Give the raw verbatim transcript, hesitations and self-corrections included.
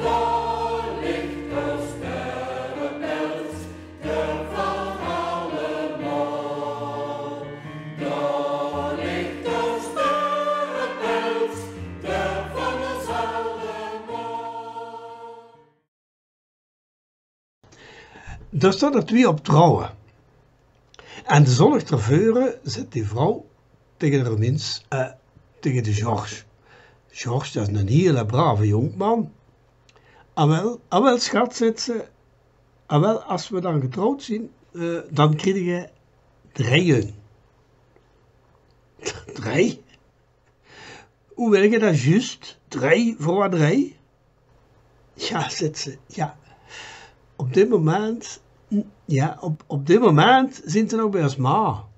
Dao ligt de sterrepels, de van allemaol. Dao ligt de sterrepels, de van ós allemaol. Dao staon d'r twie op trouwe. En de zóndig d'rveure zit die vrouw tege häöre mins, eh, tege de George. George, dat is 'nen hiele brave jonkman. Awel, awel, schat, zit ze, awel, as we dan getrouwd zien, eh, dan kriege we drei jung. Drei? Hoe wil ge dat juust? Drei, veur wat drei? Ja, zit ze, ja. Op dit moment, ja, op, op dit moment zien ze nog bij ós ma.